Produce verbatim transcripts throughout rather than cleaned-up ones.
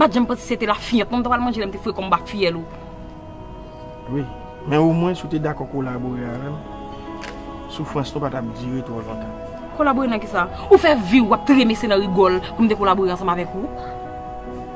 pa t janm panse se te lafiyèt non m ta pral manje lè m te frekan anba fiyèl ou. Wi, men omwen si w te dakò kolabore avè m, soufrans nou pa t ap dire twò lontan. Kolabore nan kisa? Ou fè vi w ap tremese nan rigòl pou m te kolabore ansanm avèk ou?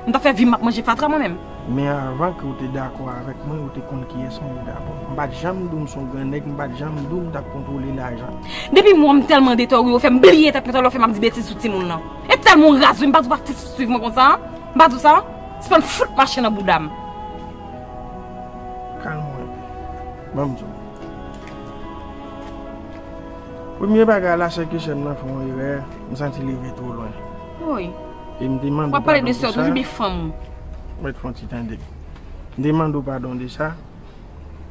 M t ap fè vi m ap manje fatra mwen menm. Men avan ke w te dakò avèk mwen, ou te konn kiyès mwen ye dabò. M pa t janm di w m se yon gran nèg, m pa t janm di w m t ap kontwole lajan. Depi mwen m tèlman detòri, ou fè m bliye tèt mwen, talè w fè m ap di betiz sou timoun nan. E tèlman w raz wi, m pa di w pa t swiv mwen konsa. M pa di w sa. Sispann fout mache nan bouda m. Kalme w enpe. Ban m di w. Premye bagay la, se ke sè m nan fè yon erè, m santi li rive twò lwen. Wi. E m te mande w padon de sa. W ap pale de sè w toujou, byen fanm ou. Mèt fè yon ti tande. M te mande w padon de sa.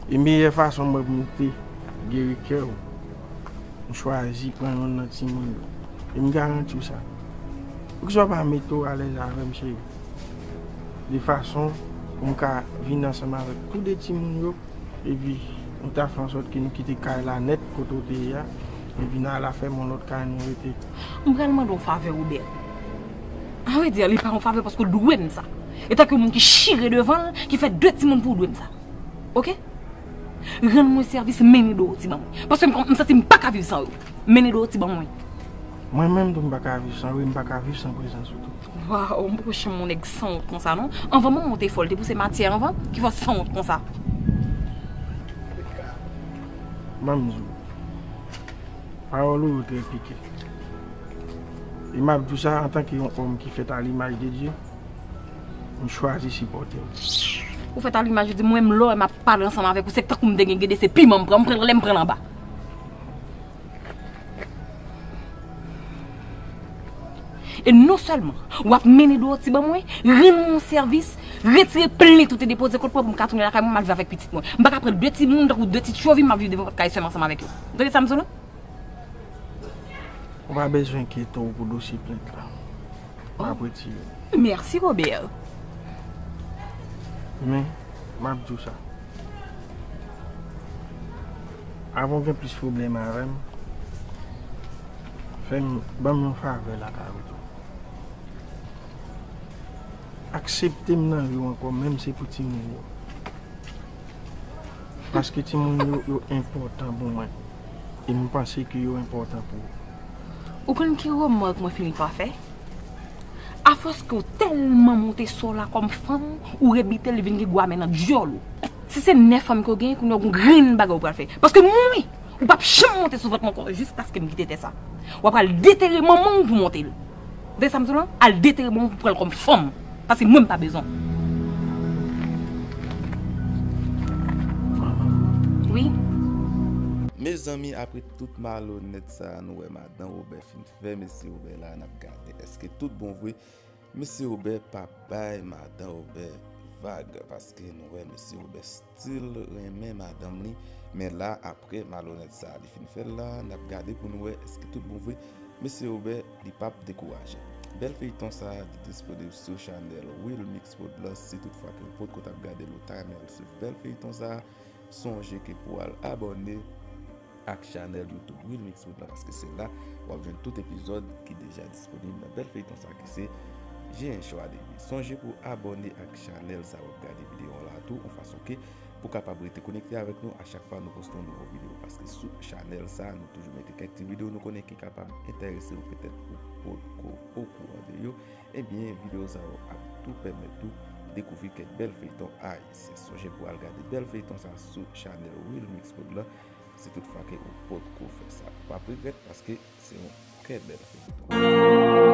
E meyè fason mwen pou m te geri kè w, m chwazi pran yonn nan timoun yo. E m garanti w sa. Poukisa w pa mete w alèz avè m, cheri? De fason pou m ka vin ansanm avèk tou de timoun yo, epi nou ta fè ansòt ke nou kite kay la nèt kote w te ye a, epi n al afèm yon lòt kay nou rete. M pral mande w yon favè, Robert. Avrèdi, li pa yon favè paske w dwe m sa. Etanke yon moun ki chire devan l, ki fè de timoun pou w dwe m sa. Oke? Rann mwen sèvis, mennen Dorothy ban mwen. Paske m, m santi m pa ka viv san ou. Mennen Dorothy ban mwen. Mwen menm tou, m pa ka viv san ou, e m pa ka viv san prezans ou tou. Waw, m poko janm yon nèg sanwont konsa non. Anvan manman w te fò, l te pouse matyè anvan, ki fè w sanwont konsa. Ban m di w, pawòl ou yo trè pike. E m ap di w sa antanke yon òm ki fèt a limaj de Dye, m chwazi sipòte w. Ou fèt a limaj de Dye, mwen menm lè m ap pale ansanm avèk ou, se tankou m te gen gede, se piman m pran, m pran lè m pran l anba. E non sèlman w ap mennen Dorothy ban mwen, rann mwen yon sèvis, retire plent ou te depoze kont mwen pou m ka tounen lakay mwen, m al viv avèk pitit mwen. M pa ka pran de timoun tankou de ti tchovi, m ap viv devan pòt kay sè m ansanm avèk yo. Ou tande sa m di w la? Ou pa bezwen enkyete w pou dosye plent la. M ap retire l. Mèsi, Robert. Men, m ap di w sa. Avan w gen plis pwoblèm avè m, fè m, ban m yon favè lakay ou tou. Aksepte m nan vi w ankò, menm se pou timoun yo. Paske timoun yo, yo enpòtan pou mwen. E m panse ke yo enpòtan pou ou. Ou konn ki remòk mwen fini pa fè? Afòs ke w tèlman monte sò w la kòm fanm, ou rebite l vin gen gwo amè nan dyòl ou. Si se nèf fanm ke w genyen, kounye a w gon grenn bagay ou pral fè. Paske mwen, ou p ap janm monte sou vant mwen ankò jiskaske m kite tè sa. W ap al detere manman w pou monte l. Ou tande sa m di w lan? Al detere manman w pou pran l kòm fanm. Paske mwen m pa bezwen w. Wi. Mezanmi, apre tout malonèt sa a, nou wè madan Robert fin fè mesye Robert la, n ap gade èske tout bon vre. Mesye Robert pa bay madan Robert vag, paske nou wè mesye Robert still renmen madanm li. Men la, apre malonèt sa a li fin fè l la, n ap gade pou nou wè èske tout bon vre. Mesye Robert, li p ap dekouraje. Bèl feyton sa a disponib sou chanèl Wilmix Prod la. Si tout fwa ke w potko t ap gade l, ou ta renmen al swiv bèl feyton sa a, sonje ke pou w al abòne ak chanèl YouTube Wilmix Prod la, paske se la w ap jwenn tout epizòd ki deja disponib nan bèl feyton sa ki se G N Show A D V. Sonje pou w abòne ak chanèl sa w ap gade videyo la tou, yon fason ke pou w kapab rete konekte avèk nou a chak fwa nou poste yon nouvo videyo, paske sou chanèl sa nou toujou mete kèk ti videyo nou konnen ki kapab enterese w, petèt ou potko okouran de yo. Ebyen, videyo sa yo ap tou pèmèt ou dekouvri kèk bèl feyton ayisyen. Sonje pou w al gade bèl feyton sa sou chanèl Wilmix Prod la, si tout fwa ke ou potko fè sa. Ou p ap regrèt paske se yon trè bèl feyton.